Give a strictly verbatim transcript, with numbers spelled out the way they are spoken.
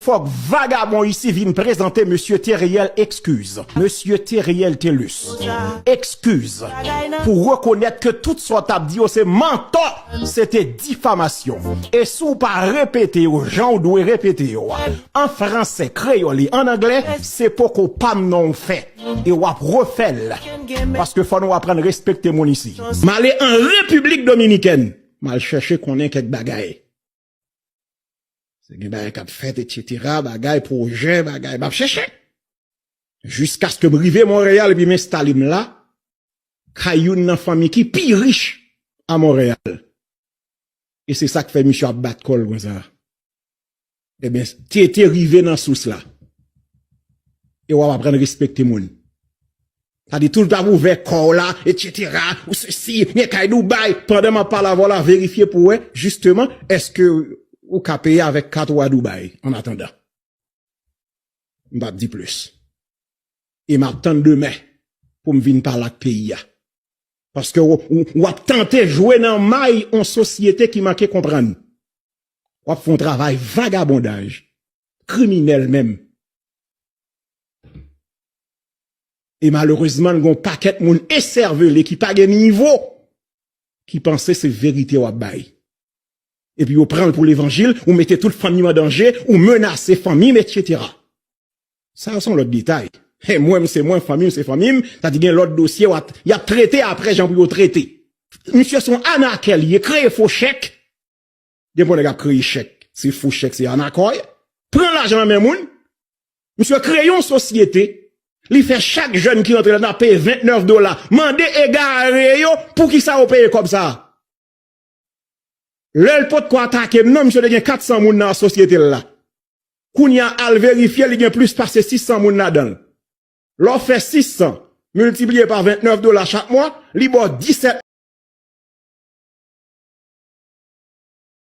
Fòk vagabon isi vin prezante mesye Theriel ekskiz. Mesye Theriel Thelus, ekskiz pou rekonèt ke tout sa w t ap di yo se mantò, se te difamasyon. E si w pa repete yo jan w dwe repete yo a, an fransè, kreyòl e an anglè, se poko pa m non w fè. E w ap refè l. Paske fò nou aprann respekte moun isi. M ale an Repiblik Dominikèn. M al chèche konnen kèk bagay. Se gen bagay k ap fèt, etsetera, bagay, pwojè, bagay, m ap chèche. Jiskaske m rive Monreyal epi m enstale m la, kay youn nan fanmi ki pi rich a Monreyal. E se sa k fè misye ap bat kò l konsa. Ebyen, tete rive nan sous la. E w ap aprann respekte moun. Sa di tout ap ouvè kò w la, etsetera, ou sesi, gen kay Dubai. Pandan m ap pale avè w la, verifye pou wè, jisteman, èske ou ka peye avèk kat ou a Dubai, an atandan. M p ap di plis. E m ap tann demen pou m vin pale ak peyi a. Paske w, w, w ap tante jwe nan may yon sosyete ki manke konprann. W ap fè yon travay vagabondaj, kriminèl menm. E malerezman, gen yon pakèt moun esèvele ki pa gen nivo, ki panse se verite w ap bay. Epi yo pran l pou levanjil, ou mete tout fanmi m an danje, ou menase fanmi m, etsetera. Sa yo se yon lòt detay. E mwen, m se mwen, fanmi m se fanmi m, sa di gen lòt dosye w ap, y ap trete apre jan pou yo trete. Misye se yon anakè li ye, kreye fo chèk. Gen pwen nèg ap kreye chèk, se fo chèk, se anakè w ye. Pran lajan nan men moun. Misye kreye yon sosyete. Li fè chak jèn ki rantre ladan ap peye vennèf dola. Mande egare yo, poukisa yo peye kòb sa a? Lè l potko atake m nan, misye te gen kat san moun nan sosyete l la. Kounye a, al verifye, li gen plis pase sis san moun ladan l. Lè w fè sis san miltipliye pa vennèf dola chak mwa, li ba w disèt